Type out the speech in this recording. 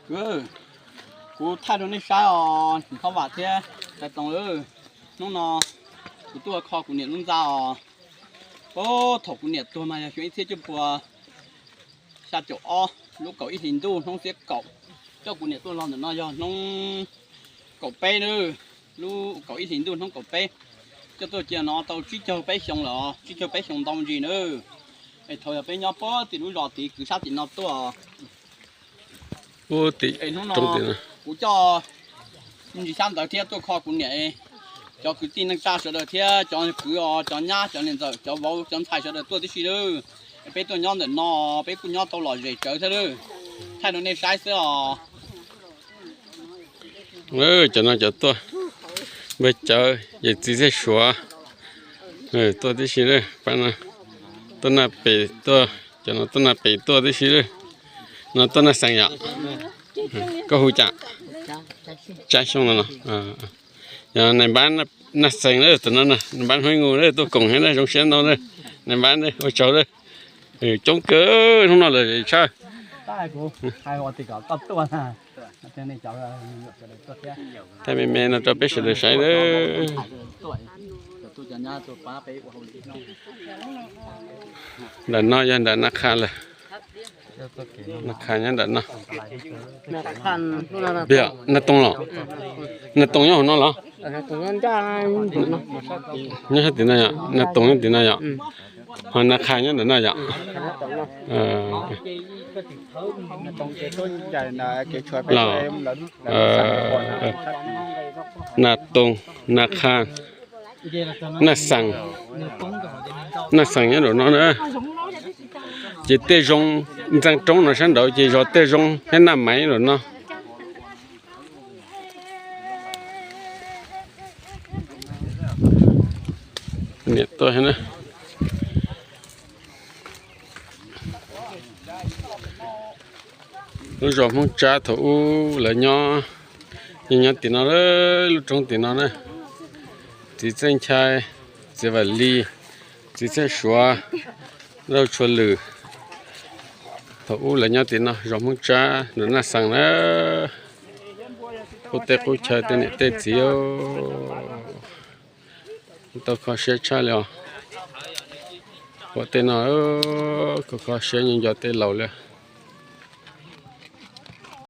Kwv, kuv thaij rau nej saib os, Txhob Vam thiab Tais Toom. Hnub no kuv tuaj kho kuv niam lub ntxa os. Thaum kuv niam tuag mas yog xyoo ib txhiab cuaj puas xya caum ob, lub kaum ib hlis ntuj hnub xiab kaum. Coj kuv niam tuaj los ntawm no yog hnub kaum peb na, lub kaum ib hlis ntuj hnub kaum peb. Coj tuaj cia no tau tsib caug peb xyoo lawm, tsib caug peb xyoo ntau ntsis na. Es thaum yog peb nyob puag tim lub zos tid kwv sab tim no tuaj. Hnub no kuv coj me ntsis xyab ntawv thiab tuaj kho kuv niam, cov kwv tij neej tsa sawv daws thiab cov kwv os, cov nyab, cov niam ntxawm, cov vauv, cov ntxhais sawv daws tuaj tib si lawm. Peb tuaj nyob ntawm no, peb kuj nyob tau lom zem tsawv thiab lawm. Thaij rau nej saib xwb os. Cov no cov tuaj, npawg Cawv, yawm txiv Txhiaj Suav tuaj tib si lawm. Pab no tuaj Naj Pem tuaj, cov no tuaj Naj Pem tuaj tib si lawm. No tuaj Naj Xees yom? Koj hu cas? Tsab Xyooj no no. Yog nais npab Naj Xees na, tus no nais npab Hmoob Nus na, tuaj koom thiab na, zoo siab ntau na. Nais npab na, ua tsaug na. Coob kawg hnub no lawm tshaj. Thaij me me no rau peb sawv daws saib na. Nram no yog nram Naj Qha lawm. Naj Qha nyob nram no. Naj Toog los? Naj Toog nyob hauv no los? Nyob sab tim no yom, Naj Toog nyob tim no yom. Ho Naj Qha nyob ntawm no yom. Los, Naj Toog, Naj Qha, Naj Xees, Naj Xees nyob nraum no na. Ces tej zoo, ntxeev roob no sab nraud ces zos Tej Zoo thiab Naj Maiv nraum no. Niam tuaj thiab na. Lub zos Hmoob Tsab thaum ub lawv nyob, nyob tim no, lub roob tim no na. Txiv Txhiaj Nchai, txiv Vam Lis, txiv Txhiaj Suav, Lauj Tshua Lwm. Thaum ub lawv nyob tim no, zos Hmoob Tsab, nram Naj Xees na. Qub teb qub chaw tej niam tej txiv, tau kho siab tshaj li os. Pom tej no, kho kho siab nco nco tej laus li.